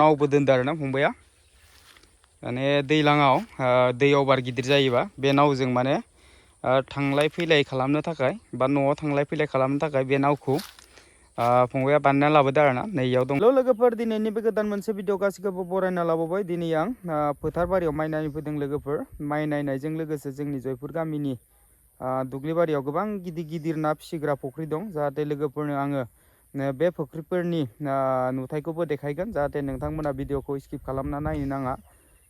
नावबो दोनदों आरोना फंबाया माने दैलाङाव दै अभार गिदिर जायोबा बे नावजों माने थांलाय फैलाय खालामनो थाखाय बा न'आव थांलाय फैलाय खालामनो थाखाय बे नावखौ फंबाया बानायना लाबोदों आरोना नैयाव दं। हेल' लोगोफोर, दिनैनि बे गोदान मोनसे भिडिअ गासिखौबो बरायना लाबोबाय। दिनै आं फोथार बारियाव माइ नायनो फैदों लोगोफोर। माइ नायनायजों लोगोसे जोंनि जयपुर गामिनि दुब्लि बारियाव गोबां गिदिर गिदिर ना फिसिग्रा फुख्रि दं। जाहाथे लोगोफोरनो आङो बे फुख्रिफोरनि नुथायखौबो देखायगोन, जाहाथे नोंथांमोना भिडिअखौ स्किप खालामना नायनो नाङा।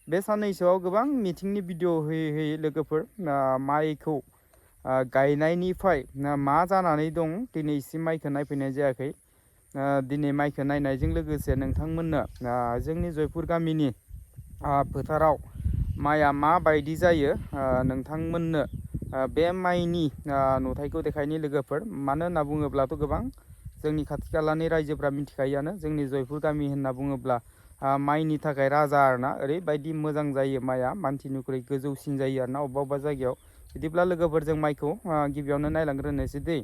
बे साननैसोआव गोबां मिथिंनि भिडिअ होयै लोगोफोर माइखौ गायनायनिफ्राय मा जानानै दं दिनैसिम माइखौ नायफैनाय जायाखै। दिनै माइखौ नायनायजों लोगोसे नोंथांमोननो जोंनि जयपुर गामिनि फोथाराव माइआ माबायदि जायो नोंथांमोननो बे माइनि नुथायखौ देखायनि लोगोफोर। मानो होनना बुङोब्लाथ' गोबां जोंनि खाथि खालानि रायजोफ्रा मिथिखायोआनो जोंनि जयपुर गामि होनना बुङोब्ला माइनि थाखाय राजा आरोना। ओरैबायदि मोजां जायो माइआ, मानसिनिख्रुइ गोजौसिन जायो आरोना अबेबा अबेबा जायगायाव। बिदिब्ला लोगोफोर जों माइखौ गिबियावनो नायलांग्रोनोसै दै।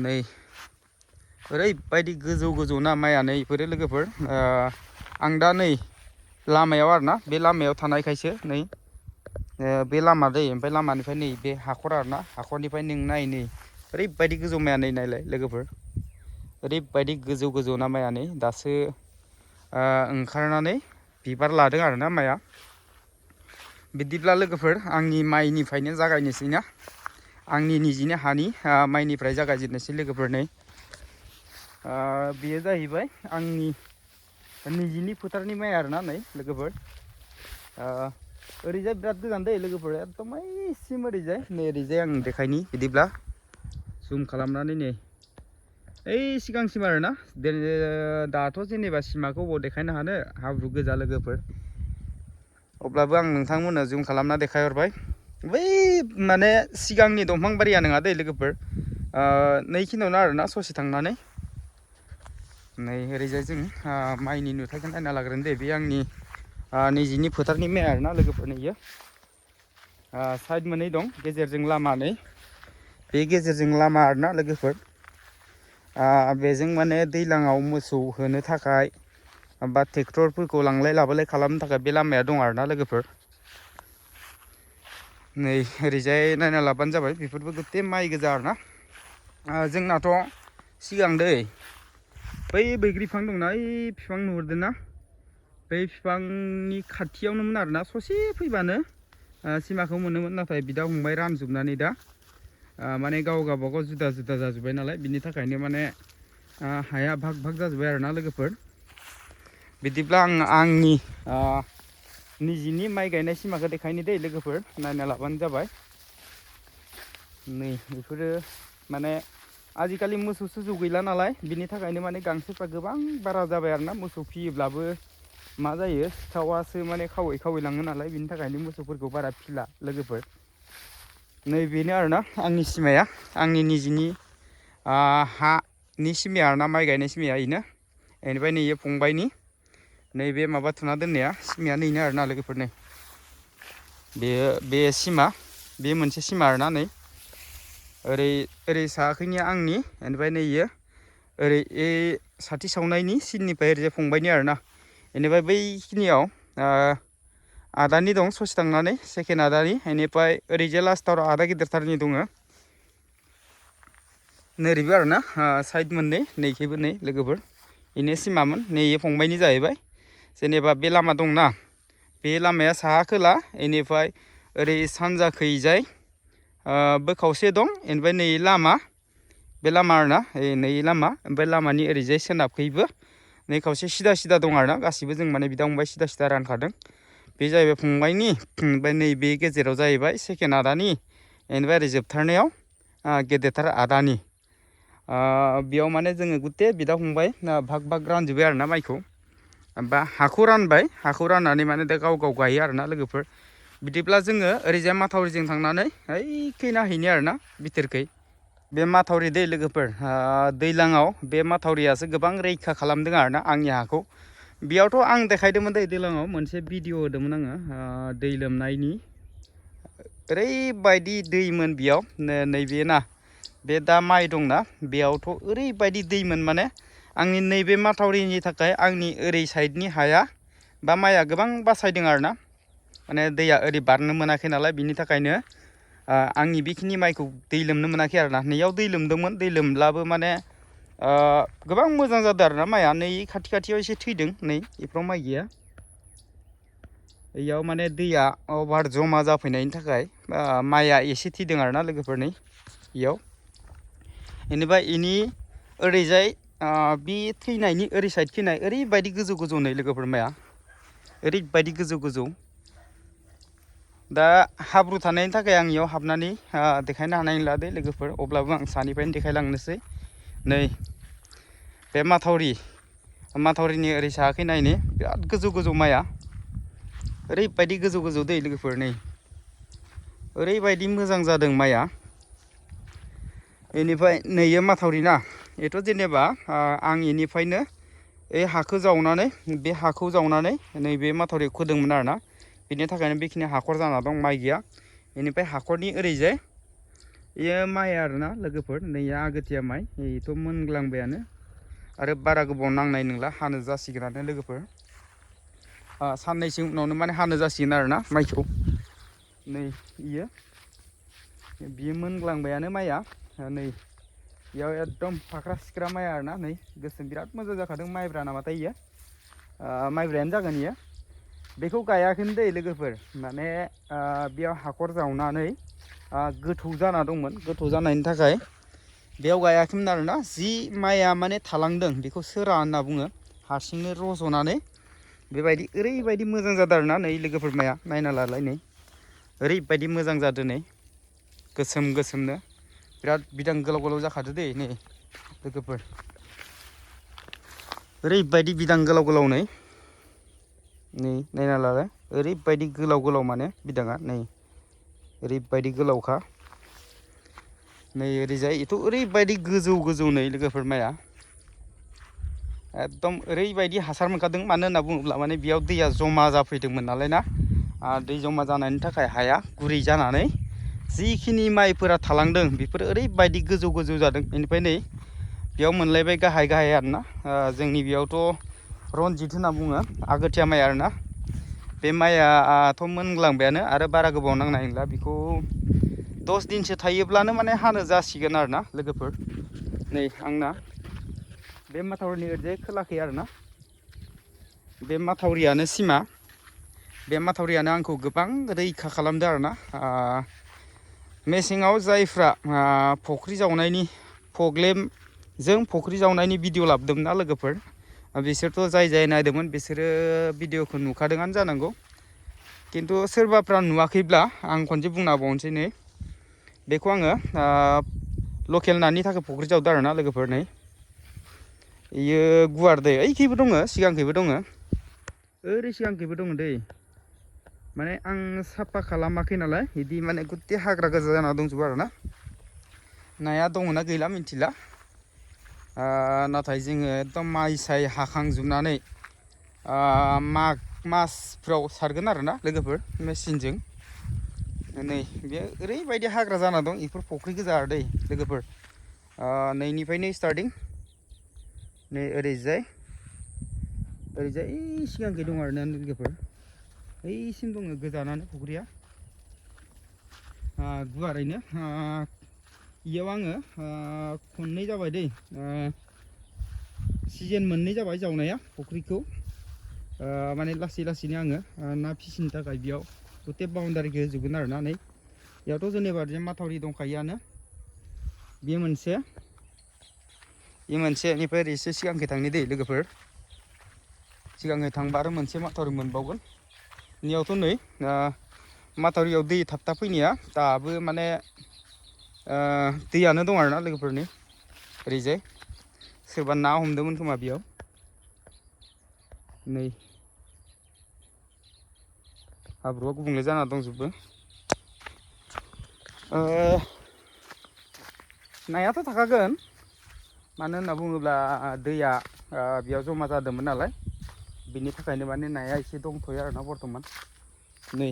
नै ओरैबायदि गोजौ गोजौ ना माइआ नै इफोरो लोगोफोर। आं दा नै लामायाव आरोना, बे लामायाव थानायखायसो नै बे लामा दै, ओमफ्राय लामानिफ्राय नै बे हाखर आरोना, हाखरनिफ्राय नों नाय नै ओरैबायदि गोजौ माइआ नै नायलाय लोगोफोर। ओरैबायदि गोजौ गोजौ ना माइआ नै दासो ओंखारनानै बिबार लादों आरोना माइआ। बिदिब्ला लोगोफोर आंनि माइनिफ्रायनो जागायनोसै ना, आंनि निजिनि हानि माइनिफ्राय जागायजेननोसै लोगोफोर। नै बेयो जाहैबाय आंनि निजिनि फोथारनि माइ आरोना नै लोगोफोर। ओरैजाय बिराद गोजान दै लोगोफोर, एकदम ओइसिम ओरैजाय नै ओरैजाय आं देखायनि बिदिब्ला जुम खालामनानै नै ओइ सिगांसिम आरोना। दाथ' जेनेबा सिमाखौ बबाव देखायनो हानो, हाब्रु गोजा लोगोफोर। अब्लाबो आं नोंथांमोननो जुम खालामना देखायहरबाय। बै माने सिगांनि दंफां बारिया नङा दै लोगोफोर, नै खिनियावनो आरोना ससे थांनानै। नै ओरैजाय जों माइनि नुथायखौ नायना लाग्रोनो दे। बे आंनि निजिनि फोथारनि माइ आरोना लोगोफोर। नैयो साइड मोननै दं, गेजेरजों लामा, नै बे गेजेरजों लामा आरोना लोगोफोर। बेजों माने दैज्लाङाव मोसौ होनो थाखाय बा ट्रेक्टरफोरखौ लांलाय लाबोलाय खालामनो थाखाय बे लामाया दं आरोना लोगोफोर। नै ओरैजाय नायना लाबानो जाबाय, बेफोरबो गोते माइ गोजा आरोना। जोंनाथ' सिगां दै बै बैग्रि बिफां दंना, ओइ बिफां नुहुरदों ना, बै बिफांनि खाथियावनोमोन आरोना। ससे फैबानो सिमाखौ मोनोमोन, नाथाय बिदा फंबाय रानजोबनानै दा माने गाव गावबागाव जुदा जुदा जाजोब्बाय नालाय, बिनि थाखायनो माने हाया भाग भाग जाजोब्बाय आरोना लोगोफोर। बिदिब्ला आं आंनि निजिनि माइ गायनाय सिमाखौ देखायनो दै लोगोफोर, नायना लाबानो जाबाय। नै बेफोरो माने आजिखालि मोसौ सोसौ गैला नालाय, बिनि थाखायनो माने गांसोफ्रा गोबां बारा जाबाय आरोना। मोसौ फियोब्लाबो मा जायो, सिखावासो माने खावै खावै लाङो नालाय, बिनि थाखायनो मोसौफोरखौ बारा फिला लोगोफोर। नै बेनो आरोना आंनि सिमाया, आंनि निजिनि हानि सिमाया आरोना, माइ गायनाय सिमाया बेनो। बेनिफ्राय नैयो फंबायनि नैबे माबा थुना दोननाया सिमाया नैनो आरोना लोगोफोर। नै बे सिमा, बे मोनसे सिमा आरोना। नै ओरै साखैनिया आंनि, बेनिफ्राय नैयो ओरै साथि सावनायनि सिननिफ्राय ओरैजाय फंबायनि आरोना। बेनिफ्राय बैखिनियाव आदानि दं ससे थांनानै, सेकेन्ड आदानि। बेनिफ्राय ओरैजाय लास्टाव आदा गिदिरथारनि दङ। नोरैबो आरोना साइड मोननै, नैखैबो नै लोगोफोर। बेनो सिमामोन, नैयो फंबायनि जाहैबाय। जेनेबा बे लामा दंना, बे लामाया साहा खोला, बेनिफ्राय ओरै सानजाखैजाय बो खावसे दं। बेनिफ्राय नै लामा, बे लामा आरोना, नै लामा। ओमफ्राय लामानि ओरैजाय सोनाबखैबो नै खावसे सिदा सिदा दं आरोना। गासिबो जों माने बिदा फंबाय सिदा सिदा रानखादों। बे जाहैबाय फंबायनि, ओमफ्राय नैबे गेजेराव जाहैबाय सेकेन्ड आदानि। बेनिफ्राय ओरै जोबथारनायाव गेदेरथार आदानि। बेयाव माने जोङो गुथे बिदा फंबाय भाग भाग रानजोब्बाय आरोना माइखौ, बा हाखौ रानबाय। हाखौ राननानै माने दा गाव गाव गायो आरोना लोगोफोर। बिदिब्ला जोङो ओरैजाय माथावरिजों थांनानै ओइखै नायहैनि आरोना, बिथोरखै। बे माथावरि दै लोगोफोर, दैज्लाङाव बे माथावरियासो गोबां रैखा खालामदों आरोना आंनि हाखौ। बेयावथ' आं देखायदोंमोन दै, दैज्लाङाव मोनसे भिडिअ होदोंमोन आङो दै लोमनायनि। ओरैबायदि दैमोन बेयाव, नैबे ना, बे दा माइ दंना, बेयावथ' ओरैबायदि दैमोन माने आंनि नैबे माथावरिनि थाखाय आंनि ओरै साइडनि हाया बा माइआ गोबां बासायदों आरोना माने दैया ओरै बारनो मोनाखै नालाय बिनि थाखायनो आंनि बेखिनि माइखौ दै लोमनो मोनाखै आरोना नैयाव दै लोमदोंमोन दै लोमब्लाबो माने गोबां मोजां जादों आरोना माइआ नै खाथि खाथियाव एसे थैदों नै इफ्राव माइ गैया इयाव माने दैया अभार जमा जाफैनायनि थाखाय माइआ एसे थैदों आरोना लोगोफोर नै इयाव बेनिफ्राय इनि ओरैजाय बे थैनायनि ओरै साइड थैनाय ओरैबायदि गोजौ गोजौ नै लोगोफोर माइआ ओरैबायदि गोजौ गोजौ दा हाब्रु थानायनि थाखाय आं इयाव हाबनानै देखायनो हानाय नंला दे लोगोफोर अब्लाबो आं सानिफ्रायनो देखायलांनोसै नै बे माथावरिनि ओरै साहाखै नायनि बिराद गोजौ गोजौ माइआ ओरैबायदि गोजौ गोजौ दै लोगोफोर नै ओरैबायदि मोजां जादों माइआ बेनिफ्राय नैयो माथावरि ना बेथ' जेनेबा आं इनिफ्रायनो हाखौ जावनानै बे हाखौ जावनानै नैबे माथावरिखौ खोदोंमोन आरोना बिनि थाखायनो बेखिनि हाखर जाना दं माइ गैया बेनिफ्राय हाखरनि ओरैजाय बेयो माइ आरोना लोगोफोर नैया आगोथिया माइ बेथ' मोनग्लांबायानो आरो बारा गोबाव नांनाय नंला हानो जासिगोनानो लोगोफोर साननैसो उनावनो माने हानो जासिगोन आरोना माइखौ नै बियो मोनग्लांबायानो माइआ नै बेयाव एकदम फाख्रा सिख्रा माइ आरोना नै गोसोम बिराद मोजां जाखादों माइब्रा नामाथाय इयो माइब्रायानो जागोन इयो बेखौ गायाखैनो दै लोगोफोर माने बेयाव हाखर जावनानै गोथौ जाना दंमोन गोथौ जानायनि थाखाय बेयाव गायाखैमोन आरोना जि माइआ माने थालांदों बेखौ सोरा होनना बुङो हारसिंनो रज'नानै बेबायदि ओरैबायदि मोजां जादों आरोना नै लोगोफोर माइआ नायना लालाय नै ओरैबायदि मोजां जादों नै गोसोम गोसोमनो बिराद बिदां गोलाव गोलाव जाखादो दै नै लोगोफोर ओरैबायदि बिदां गोलाव गोलाव नै नायना लालाय ओरैबायदि गोलाव गोलाव माने बिदाङा नै ओरैबायदि गोलावखा नै ओरैजाय बेथ' ओरैबायदि गोजौ गोजौ नै लोगोफोर माइआ एकदम ओरैबायदि हासार मोनखादों मानो होनना बुङोब्ला माने बेयाव दैया जमा जाफैदोंमोन नालाय ना दै जमा जानायनि थाखाय हाया गुरै जानानै जिखिनि माइफोरा थालांदों बेफोर ओरैबायदि गोजौ गोजौ जादों बेनिफ्राय नै बेयाव मोनलायबाय गाहाय गाहाय आरोना जोंनि बेयावथ' रनजित होनना बुङो आगोथिया माइ आरोना बे माइयाथ' मोनग्लांबायानो आरो बारा गोबाव नांनाय नंला बेखौ 10 दिनसो थायोब्लानो माने हानो जासिगोन आरोना लोगोफोर नै आंना बे माथावरिनि ओरैजाय खोलाखै आरोना बे माथावरियानो सिमा बे माथावरियानो आंखौ गोबां रैखा खालामदों आरोना मेसेङाव जायफ्रा फुख्रि जावनायनि प्रब्लेमजों फुख्रि जावनायनि भिडिअ लाबोदोंमोन ना लोगोफोर बिसोरथ' जाय नायदोंमोन बिसोरो भिडिअखौ नुखादोंआनो जानांगौ खिन्थु सोरबाफ्रा नुवाखैब्ला आं खनसे बुंना बावनोसै नै बेखौ आङो लकेल नानि थाखाय फुख्रि जावदों आरोना लोगोफोर नै इयो गुवार दै ओइखैबो दङ सिगांखैबो दङ ओरै सिगांखैबो दङ दै माने आं साफा खालामाखै नालाय बिदि माने गुथे हाग्रा गोजा जाना दंजोबो आरोना नाया दङना गैला मिथिला नाथाय जोङो एकदम माइ साय हाखांजोबनानै माग मासफ्राव सारगोन आरोना लोगोफोर मेचिनजों नै बे ओरैबायदि हाग्रा जाना दं बेफोर फुख्रि गोजा दै लोगोफोर नैनिफ्रायनो स्टार्टिं नै ओरैजाय सिगांखै दं आरोना लोगोफोर ओइसिम दङ गोजानानो फुख्रिया गुवारैनो इयाव आङो खननै जाबाय दै सिजन मोननै जाबाय जावनाया फुख्रिखौ माने लासै लासैनो आङो ना फिसिनो थाखाय बेयाव गथे बाउन्डारिखौ होजोबगोन आरोना नै बेयावथ' जेनेबा माथावरि दंखायोआनो बे मोनसे बेनिफ्राय एसे सिगांखै थांनि दै लोगोफोर सिगाङै थांबा आरो मोनसे माथावरि मोनबावगोन नियावथ' नै माथावरियाव दै थाबथा फैनाया दाबो माने दैयानो दं आरोना लोगोफोरनि ओरैजाय सोरबा ना हमदोंमोन खोमा बेयाव नै हाब्रुआ गुबुंले जाना दंजोबो नायाथ' थाखागोन मानो होनना बुङोब्ला दैया बेयाव जमा जादोंमोन नालाय बिनि थाखायनो माने नाया एसे दंथ'यो आरोना बर्थमान नै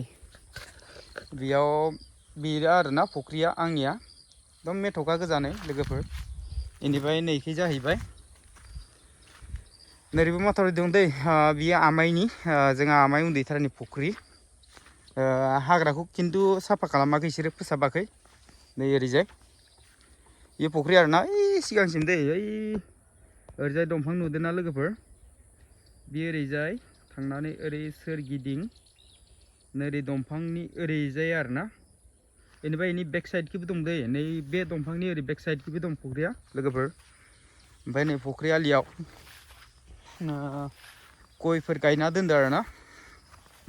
बेयाव बेयो आरोना फुख्रिया आंनिया एकदम मेथ'खा गोजानै लोगोफोर बेनिफ्राय नैखै जाहैबाय नैबो माथावरि दं दै बियो आमाइनि जोंहा आमाइ उन्दैथारनि फुख्रि हाग्राखौ खिन्थु साफा खालामाखै बिसोरो फोसाबाखै नै ओरैजाय बे फुख्रि आरोना ओइ सिगांसिम दै ओइ ओरैजाय दंफां नुदोंना लोगोफोर बे ओरैजाय थांनानै ओरै सोरगिदिं नैरै दंफांनि ओरैजाय आरोना बेनिफ्राय बेनि बेक साइडखिबो दं दै नै बे दंफांनि ओरै बेक साइडखिबो दं फुख्रिया लोगोफोर ओमफ्राय नै फुख्रि आलियाव गयफोर गायना दोनदों आरोना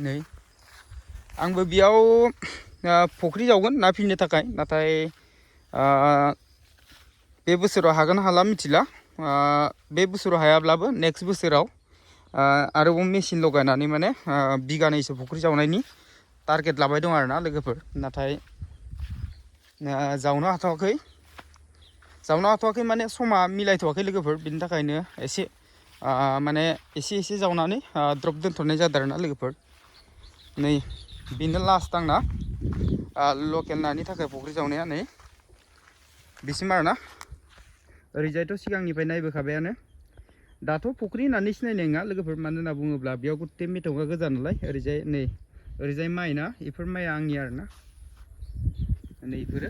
नै आंबो बेयाव फुख्रि जावगोन ना फिनो थाखाय नाथाय बे बोसोराव हागोन हाला मिथिला बे बोसोराव हायाब्लाबो नेक्स्ट बोसोराव आरोबाव मेचिन लगायनानै माने बिगानैसो फुख्रि जावनायनि टारगेट लाबाय दं आरोना लोगोफोर नाथाय जावनो हाथ'वाखै माने समा मिलायथ'वाखै लोगोफोर बिनि थाखायनो एसे माने एसे जावनानै द्रप दोनथ'नाय जादों आरोना लोगोफोर नै बेनो लास्ट आंना लकेल नानि थाखाय फुख्रि जावनाया नै बिसिम आरोना ओरैजायथ' सिगांनिफ्राय नायबोखाबायानो दाथ' फुख्रि होननानै सिनायनाय नङा लोगोफोर मानो होनना बुङोब्ला बेयाव गुथे मेथ'खा गोजा नालाय ओरैजाय नै ओरैजाय माइ ना बेफोर माइआ आंनि आरोना नै बेफोरो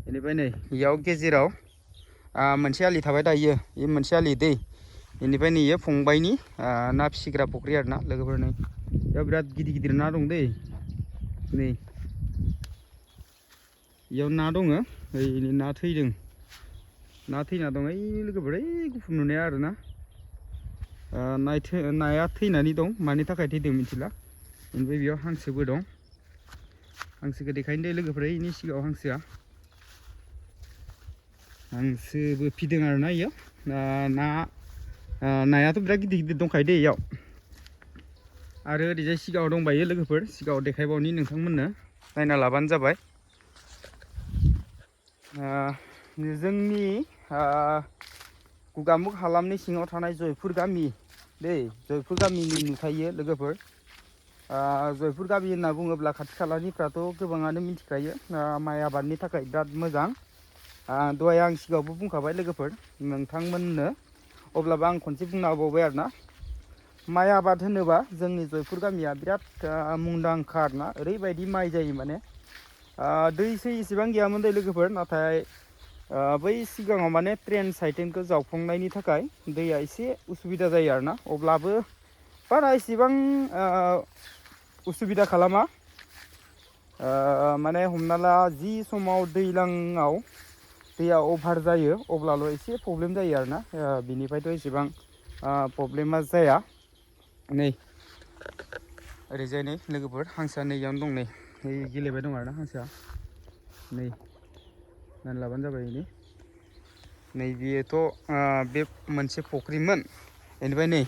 बेनिफ्राय नै बेयाव गेजेराव मोनसे आलि थाबाय दायो बे मोनसे आलि दै बेनिफ्राय नैयो फंबायनि ना फिसिग्रा फुख्रि आरोना लोगोफोर नै बेयाव बिराद गिदिर ना दं दै नै बेयाव ना दङ ओइ ना थैदों ना थैना दं ओइ लोगोफोर ओइ गुफुर नुनाया आरोना नाया थैनानै दं मानि थाखाय थैदों मिथिला ओमफ्राय बेयाव हांसोबो दं हांसोखौ देखायनो दे लोगोफोर बेनि सिगाङाव हांसोबो फिदों आरोना इयाव नायाथ' बिराद गिदिर दंखायो दै इयाव आरो ओरैजाय सिगाङाव दंबायो लोगोफोर सिगाङाव देखायबावनि नोंथांमोननो नायना लाबानो जाबाय जोंनि गगामुख हालामनि सिङाव थानाय जयपुर गामि दै जयपुर गामिनि नुथायो लोगोफोर जयपुर गामि होनना बुङोब्ला खाथि खालानिफ्राथ' गोबाङानो मिथिखायो माइ आबादनि थाखाय बिराद मोजां दहाय आं सिगाङावबो बुंखाबाय लोगोफोर नोंथांमोननो अब्लाबो आं खनसे बुंना होबावबाय आरोना माइ आबाद होनोबा जोंनि जयपुर गामिया बिराद मुंदांखा आरोना ओरैबायदि माइ जायो माने दैसै इसेबां गैयामोन दै लोगोफोर नाथाय बै सिगाङाव माने ट्रेन साइटिंखौ जावफुंनायनि थाखाय दैया एसे उसुबिदा जायो आरोना अब्लाबो बारा इसेबां उसुबिदा खालामा माने हमना ला जि समाव दैज्लाङाव दैया अभार जायो अब्लाल' एसे प्रब्लेम जायो आरोना बिनिफ्रायथ' एसेबां प्रब्लेमा जाया नै ओरैजाय नै लोगोफोर हांसोआ नैयावनो दं नै गेलेबाय दं आरोना हांसोआ नै नायना लाबानो जाबाय नै बेयोथ' बे मोनसे फुख्रिमोन बेनिफ्राय नै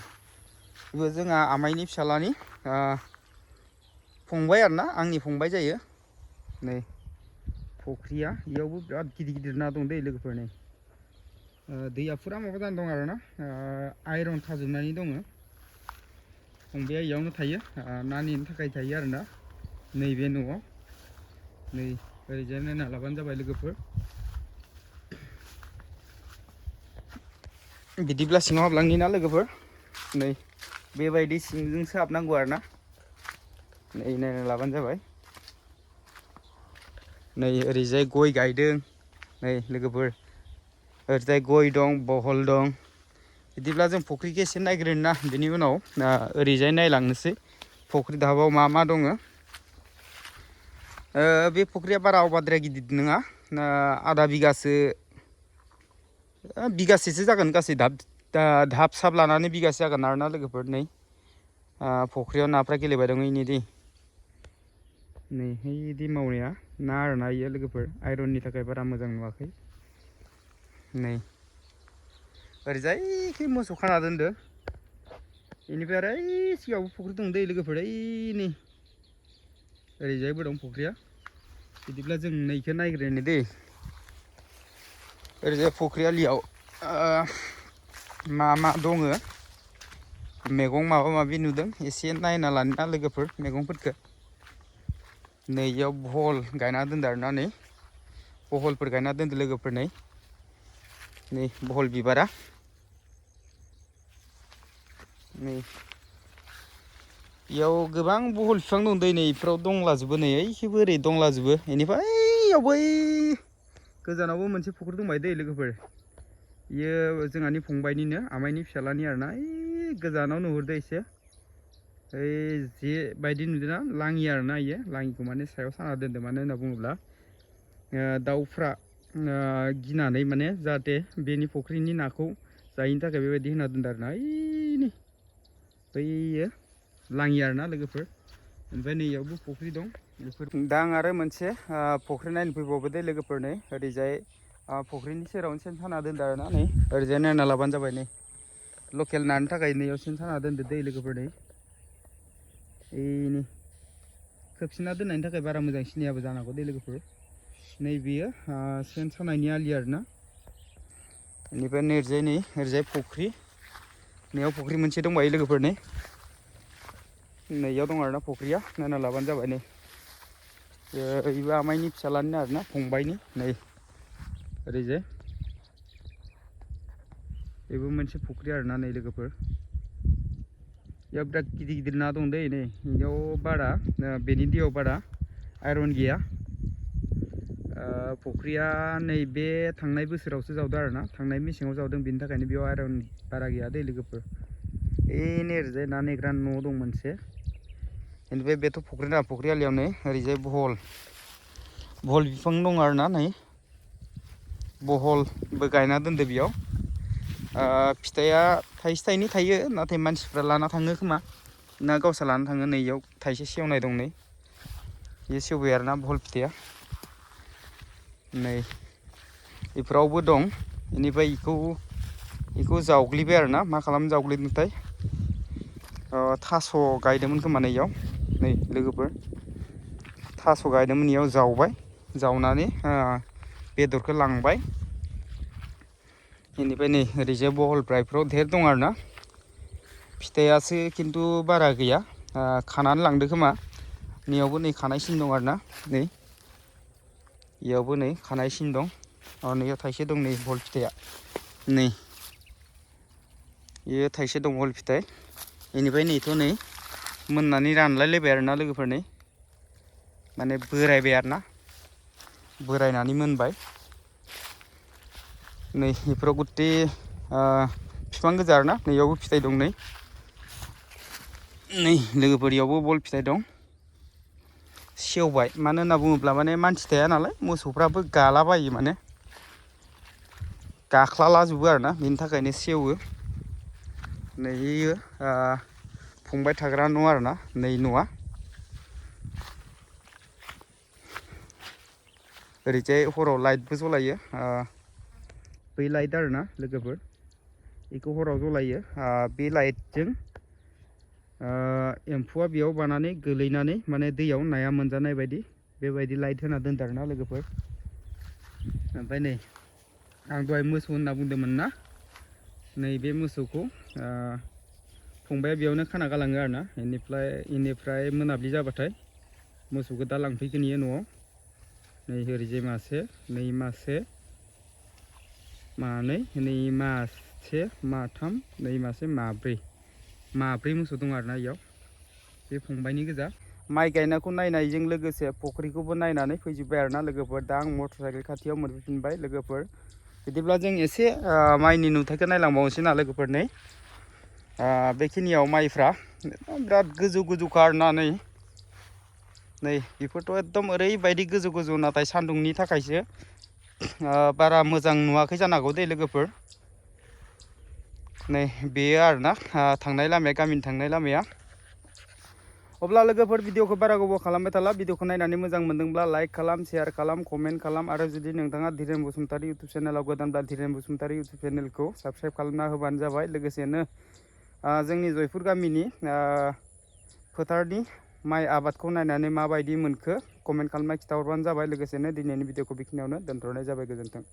बेबो जोंहा आमाइनि फिसाज्लानि फंबाय आरोना आंनि फंबाय जायो नै फुख्रिया बेयावबो बिराद गिदिर ना दं दै लोगोफोर नै दैया फुरा माबा जाना दं आरोना आइरन थाजोबनानै दङ फंबाया इयावनो थायो ना नेनो थाखाय थायो आरोना नैबे न'आव नै ओरैजाय नायना लाबानो जाबाय लोगोफोर बिदिब्ला सिङाव हाबलांनि ना लोगोफोर नै बेबायदि सिंजोंसो हाबनांगौ आरोना नै नायना लाबानो जाबाय नै ओरैजाय गय गायदों नै लोगोफोर ओरैजाय गय दं बहल दं बिदिब्ला जों फुख्रिखौ एसे नायग्रोना बिनि उनाव ओरैजाय नायलांनोसै फुख्रि दाहाबाव मा दङ बे फुख्रिया बारा अभारद्राय गिदिर नङा आधा बिगासेसो जागोन गासै धाब साब लानानै बिगासे जागोन आरोना लोगोफोर नै फुख्रियाव नाफ्रा गेलेबाय दं इनि दै नै बिदि मावनाया ना आरोना इयो लोगोफोर आइरननि थाखाय बारा मोजां नुवाखै नै ओरैजायखै मोसौ खाना दोनदो बेनिफ्राय आरो ओइ सिगाङावबो फुख्रि दं दै लोगोफोर ओइ नै ओरैजायबो दं फुख्रिया बिदिब्ला जों नैखौ नायग्रोनो दै ओरैजाय फुख्रि आलियाव मा दङ मैगं माबा माबि नुदों एसे नायना लाना लोगोफोर मैगंफोरखौ नै इयाव बहल गायना दोनदो आरोना नै बहलफोर गायना दोनदो लोगोफोर नै बहल बिबारा नै बेयाव गोबां बहल बिफां दं दै नै इफोराव दंलाजोबो नै ओइखिबो ओरै दंलाजोबो बेनिफ्राय ओइयाव बै गोजानावबो मोनसे फुख्रि दंबाय दै लोगोफोर इयो जोंहानि फंबायनिनो आमाइनि फिसालानि आरोना ओइ गोजानाव नुहुरदो एसे ओइ जे बायदि नुदोंना लाङि आरोना इयो लाङिखौ माने सायाव साना दोनदो मानो होनना बुङोब्ला दाउफ्रा गिनानै माने जाहाथे बेनि फुख्रिनि नाखौ जायैनि थाखाय बेबायदि होना दोनदो आरोना ओइनि बैयो लाङि आरोना लोगोफोर ओमफ्राय नैयावबो फुख्रि दं बेफोर दा आं आरो मोनसे फुख्रि नायनो फैबावबाय दे लोगोफोर नै ओरैजाय फुख्रिनि सेरावनो सेन साना दोनदो आरोना नै ओरैजाय नायना लाबानो जाबाय नै लकेल नानि थाखाय नैयाव सेन साना दोनदो दै लोगोफोर नै ओइनि खोबसिना दोननायनि थाखाय बारा मोजां सिनायाबो जानो हागौ दै लोगोफोर नैबेयो सेन सानायनि आलि आरोना बेनिफ्राय नैरैजाय नै ओरैजाय फुख्रि नैयाव फुख्रि मोनसे दंबायो लोगोफोर नै नैयाव दं आरोना फुख्रिया नायना लाबानो जाबाय नै बेबो आमाइनि फिसालानिनो आरोना फंबायनि नै ओरैजाय बेबो मोनसे फुख्रि आरोना नै लोगोफोर बेयाव बिराद गिदिर गिदिर ना दं दै नै बेयाव बारा बेनि दैयाव बारा आइरन गैया फुख्रिया नैबे थांनाय बोसोरावसो जावदों आरोना थांनाय मेसेङाव जावदों बेनि थाखायनो बेयाव आइरन बारा गैया दै लोगोफोर ओइ ओरैजाय ना नेग्रा न' दं मोनसे बेनिफ्राय बेथ' फुख्रि ना फुख्रि आलियाव नै ओरैजाय बहल बिफां दं आरोना नै बहलबो गायना दोनदो बेयाव फिथाइया थाइसे थाइनै थायो नाथाय मानसिफ्रा लाना थाङो खोमा ना गावसा लाना थाङो नै इयाव थाइसे सेवनाय दं नै बे सेवबाय आरोना बहल फिथाइया नै बेफोरावबो दं बेनिफ्राय बेखौ जावग्लिबाय आरोना मा खालामनो जावग्लिदोंथाय थास' गायदोंमोन खोमा नै इयाव नै लोगोफोर थास' गायदोंमोन इयाव जावबाय जावनानै बेदरखौ लांबाय बेनिफ्राय नै ओरैजाय बहलफ्रा इफोराव धेर दं आरोना फिथाइयासो खिन्थु बारा गैया खानानै लांदो खोमा नैयावबो नै खानाय सिन दं आरोना नै इयावबो नै खानाय सिन दं नैयाव थाइसे दं नै बहल फिथाइया नै बेयो थाइसे दं बहल फिथाइ बेनिफ्राय नैथ' नै मोननानै रानलायलायबाय आरोना लोगोफोर नै माने बोरायबाय आरोना बोरायनानै मोनबाय नै बेफोराव गुथे बिफां गोजा आरोना नैयावबो फिथाइ दं नै लोगोफोर इयावबो बहल फिथाइ दं सेवबाय मानो होनना बुङोब्ला माने मानसि थाया नालाय मोसौफ्राबो गालाबायो माने गाख्लालाजोबो आरोना बेनि थाखायनो सेवो नै इयो फंबाय थाग्रा न' आरोना नै न'आ ओरैजाय हराव लाइटबो जलायो बै लाइट आरोना लोगोफोर बेखौ हराव जलायो बे लाइटजों एम्फौआ बेयाव बानानै गोलैनानै माने दैयाव नाया मोनजानाय बायदि बेबायदि लाइट होना दोनदों आरोना लोगोफोर ओमफ्राय नै आं दहाय मोसौ होनना बुंदोंमोन ना नै बे मोसौखौ फंबाया बेयावनो खाना गालाङो आरोना बेनिफ्राय मोनाबिलि जाबाथाय मोसौखौ दा लांफैगोन इयो न'आव नै ओरैजाय मासे नै मासे मानै नै मासे माथाम नै मासे माब्रै मोसौ दं आरोना इयाव बे फंबायनि गोजा माइ गायनायखौ नायनायजों लोगोसे फुख्रिखौबो नायनानै फैजोब्बाय आरोना लोगोफोर दा आं मटर साइकेल खाथियाव मोनफैफिनबाय लोगोफोर बिदिब्ला जों एसे माइनि नुथायखौ नायलांबावनोसै ना लोगोफोर नै बेखिनियाव माइफ्रा बिराद गोजौखा आरोना नै बेफोरथ' एकदम ओरैबायदि गोजौ नाथाय सान्दुंनि थाखायसो बारा मोजां नुवाखै जानो हागौ दे लोगोफोर नै बेयो आरोना थांनाय लामाया गामिनि थांनाय लामाया अब्ला लोगोफोर भिडिअखौ बारा गोबाव खालामबाय थाला भिडिअखौ नायनानै मोजां मोनदोंब्ला लाइक खालाम शेयार खालाम कमेन्ट खालाम आरो जुदि नोंथाङा धीरेन बसुमतारी इउटुब चेनेलाव गोदानब्ला धीरेन बसुमतारी इउटुब चेनेलखौ साबस्क्राइब खालामना होबानो जाबाय लोगोसेनो जोंनि जयपुर गामिनि फोथारनि माइ आबादखौ नायनानै माबायदि मोनखो कमेन्ट खालामना खिन्थाहरबानो जाबाय लोगोसेनो दिनैनि भिडिअखौ बेखिनियावनो दोनथ'नाय जाबाय गोजोन्थों।